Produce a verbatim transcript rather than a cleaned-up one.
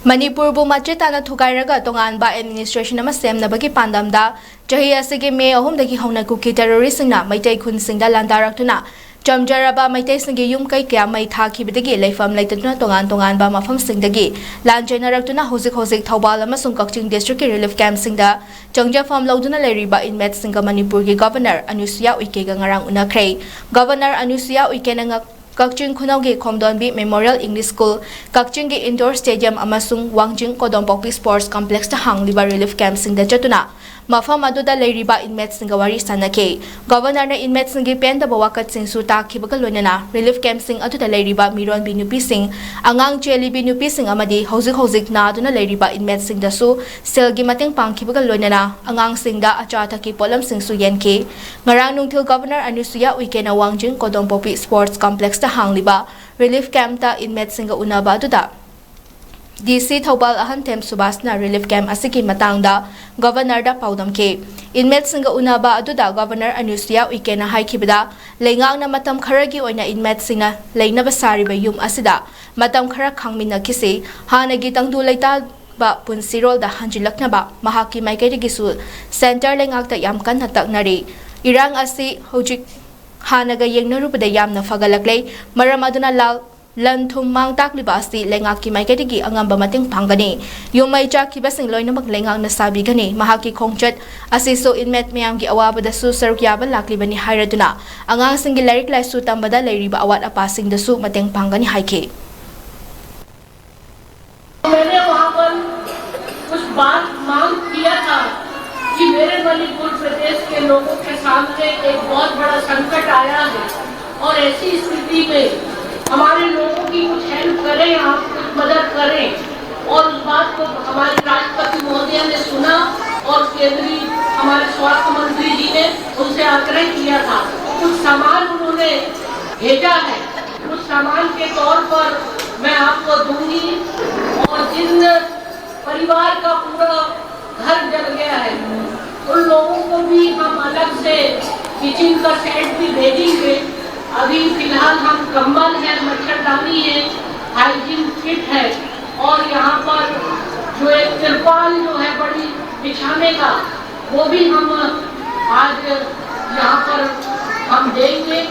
ꯃꯅꯤꯄꯨꯔꯕꯨ ꯃꯆꯦꯠ ꯇꯥꯅ ꯊꯨꯒꯥꯏꯔꯒ ꯇꯣꯉꯥꯟꯕ administration ꯑꯃ ꯁꯦꯝꯅꯕꯒꯤ ꯄꯥꯟꯗꯝꯗ ꯆꯍꯤ ꯑꯁꯤꯒꯤ ꯃꯦ ꯑꯍꯨꯝꯗꯒꯤ ꯍꯧꯅ ꯀꯨꯀꯤ terroristꯁꯤꯡꯅ ꯃꯩꯇꯩ ꯈꯨꯟꯁꯤꯡꯗ ꯂꯥꯟꯗꯥꯔꯛꯇꯨꯅ ꯆꯝꯖꯔꯕ ꯃꯩꯇꯩꯁꯤꯡꯒꯤ ꯌꯨꯝ ꯀꯩ ꯀꯌꯥ ꯃꯩ ꯊꯥꯈꯤꯕꯗꯒꯤ ꯂꯩꯐꯝ ꯂꯩꯇꯗꯨꯅ ꯇꯣꯉꯥꯟ ꯇꯣꯉꯥꯟꯕ ꯃꯐꯝꯁꯤꯡꯗꯒꯤ ꯂꯥꯟ ꯆꯦꯟꯅꯔꯛꯇꯨꯅ ꯍꯧꯖꯤꯛ ꯍꯧꯖꯤꯛ ꯊꯧꯕꯥꯜ ꯑꯃꯁꯨꯡ ꯀꯛꯆꯤꯡ districtꯀꯤ relief campꯁꯤꯡꯗ ꯆꯪꯖꯐꯝ ꯂꯧꯗꯨꯅ ꯂꯩꯔꯤꯕ inmateꯁꯤꯡꯒ ꯃꯅꯤꯄꯨꯔꯒꯤ Governor ꯑꯅꯨꯁꯨꯌꯥ ꯎꯏꯀꯦꯒ ꯉꯔꯥꯡ ꯎꯅꯈ꯭ꯔꯦ꯫ Governor ꯑꯅꯨꯁꯨꯌꯥ ꯎꯏꯀꯦꯅ ꯉ-, ꯀꯛꯆꯤꯡ ꯈꯨꯅꯧꯒꯤ ꯈꯣꯝꯗꯣꯟꯕꯤ Memorial English School, ꯀꯛꯆꯤꯡꯒꯤ indoor stadium ꯑꯃꯁꯨꯡ ꯋꯥꯡꯖꯤꯡ ꯀꯣꯗꯣꯝꯄꯣꯛꯄꯤ sports complexꯇ ꯍꯥꯡꯂꯤꯕ relief campꯁꯤꯡꯗ ꯆꯠꯇꯨꯅ ꯃꯐꯝ ꯑꯗꯨꯗ ꯂꯩꯔꯤꯕ inmateꯁꯤꯡꯒ ꯋꯥꯔꯤ ꯁꯥꯟꯅꯈꯤ꯫ Governorꯅ inmateꯁꯤꯡꯒꯤ ꯄꯦꯟꯗꯕ ꯋꯥꯀꯠꯁꯤꯡꯁꯨ ꯇꯥꯈꯤꯕꯒ ꯂꯣꯏꯅꯅ relief campꯁꯤꯡ ꯑꯗꯨꯗ ꯂꯩꯔꯤꯕ ꯃꯤꯔꯣꯟꯕꯤ ꯅꯨꯄꯤꯁꯤꯡ, ꯑꯉꯥꯡ ꯆꯦꯜꯂꯤꯕꯤ ꯅꯨꯄꯤꯁꯤꯡ ꯑꯃꯗꯤ ꯍꯧꯖꯤꯛ ꯍꯧꯖꯤꯛ ꯅꯥꯗꯨꯅ ꯂꯩꯔꯤꯕ inmateꯁꯤꯡꯗꯁꯨ ꯁꯦꯜꯒꯤ ꯃꯇꯦꯡ ꯄꯥꯡꯈꯤꯕꯒ ꯂꯣꯏꯅꯅ ꯑꯉꯥꯡꯁꯤꯡꯗ ꯑꯆꯥ ꯑꯊꯛꯀꯤ ꯄꯣꯠꯂꯝꯁꯤꯡꯁꯨ ꯌꯦꯟꯈꯤ꯫ ꯉꯔꯥꯡ ꯅꯨꯡꯊꯤꯜ Governor ꯑꯅꯨꯁꯨꯌꯥ ꯎꯏꯀꯦꯅ ꯋꯥꯡꯖꯤꯡ ꯀꯣꯗꯣꯝꯄꯣꯛꯄꯤ sports complexꯇ ꯍꯥꯡꯂꯤꯕ relief campꯇ inmateꯁꯤꯡꯒ ꯎꯅꯕ ꯑꯗꯨꯗ DC ꯊꯧꯕꯥꯜ ꯑꯍꯟꯊꯦꯝ ꯁꯨꯕꯥꯁꯅ relief camp ꯑꯁꯤꯒꯤ ꯃꯇꯥꯡꯗ Governorꯗ ꯄꯥꯎꯗꯝꯈꯤ꯫ Inmateꯁꯤꯡꯒ ꯎꯅꯕ ꯑꯗꯨꯗ Governor ꯑꯅꯨꯁꯨꯌꯥ ꯎꯏꯀꯦꯅ ꯍꯥꯏꯈꯤꯕꯗ, ꯂꯩꯉꯥꯛꯅ ꯃꯇꯝ ꯈꯔꯒꯤ ꯑꯣꯏꯅ inmateꯁꯤꯡꯅ ꯂꯩꯅꯕ ꯁꯥꯔꯤꯕ ꯌꯨꯝ ꯑꯁꯤꯗ ꯃꯇꯝ ꯈꯔ ꯈꯥꯡꯃꯤꯟꯅꯈꯤꯁꯤ, ꯍꯥꯟꯅꯒꯤ ꯇꯪꯗꯨ ꯂꯩꯇꯥꯕ ꯄꯨꯟꯁꯤꯔꯣꯜꯗ ꯍꯟꯖꯤꯜꯂꯛꯅꯕ ꯃꯍꯥꯛꯀꯤ ꯃꯥꯏꯀꯩꯗꯒꯤꯁꯨ centre ꯂꯩꯉꯥꯛꯇ ꯌꯥꯝ ꯀꯟꯅ ꯇꯛꯅꯔꯤ꯫ ꯏꯔꯥꯡ ꯑꯁꯤ ꯍꯧꯖꯤꯛ ꯍꯥꯟꯅꯒ ꯌꯦꯡꯅꯔꯨꯕꯗ ꯌꯥꯝꯅ ꯐꯒꯠꯂꯛꯂꯦ꯫ ꯃꯔꯝ ꯑꯗꯨꯅ ꯂꯥꯜ, ꯂꯟ ꯊꯨꯝ ꯃꯥꯡ ꯇꯥꯛꯂꯤꯕ ꯑꯁꯤ ꯂꯩꯉꯥꯛꯀꯤ ꯃꯥꯏꯀꯩꯗꯒꯤ ꯑꯉꯝꯕ ꯃꯇꯦꯡ ꯄꯥꯡꯒꯅꯤ꯫ ꯌꯨꯝ ꯃꯩ ꯆꯥꯛꯈꯤꯕꯁꯤꯡ ꯂꯣꯏꯅꯃꯛ ꯂꯩꯉꯥꯛꯅ ꯁꯥꯕꯤꯒꯅꯤ꯫ ꯃꯍꯥꯛꯀꯤ ꯈꯣꯡꯆꯠ ꯑꯁꯤꯁꯨ inmate ꯃꯌꯥꯝꯒꯤ ꯑꯋꯥꯕꯗꯁꯨ ꯁꯔꯨꯛ ꯌꯥꯕ ꯂꯥꯛꯂꯤꯕꯅꯤ ꯍꯥꯏꯔꯗꯨꯅ ꯑꯉꯥꯡꯁꯤꯡꯒꯤ ꯂꯥꯏꯔꯤꯛ ꯂꯥꯏꯁꯨ ꯇꯝꯕꯗ ꯂꯩꯔꯤꯕ ꯑꯋꯥꯠ ꯑꯄꯥꯁꯤꯡꯗꯁꯨ ꯃꯇꯦꯡ ꯄꯥꯡꯒꯅꯤ ꯍꯥꯏꯈꯤ꯫ मैंने वहाँ पर कुछ बात मांग किया था कि मेरे मणिपुर प्रदेश के लोगों के सामने एक बहुत बड़ा संकट आया है और ऐसी स्थिति में हमारे लोगों की कुछ help करें, आप कुछ मदद करें। और उस बात को हमारे राष्ट्रपति महोदय ने सुना और केंद्रीय हमारे स्वास्थ्य मंत्री जी ने उनसे आग्रह किया था। कुछ सामान उन्होंने भेजा है, उस सामान के तौर पर मैं आपको दूंगी। और जिन परिवार का पूरा घर जल गया है, उन लोगों को भी हम अलग से किचन का सेट भी भेजेंगे। अभी फिलहाल हम कंबल है, मच्छरदानी है, हाइजीन किट है और यहाँ पर पाल जो है बड़ी बिछाने का, वो भी हम आज यहाँ पर हम देंगे।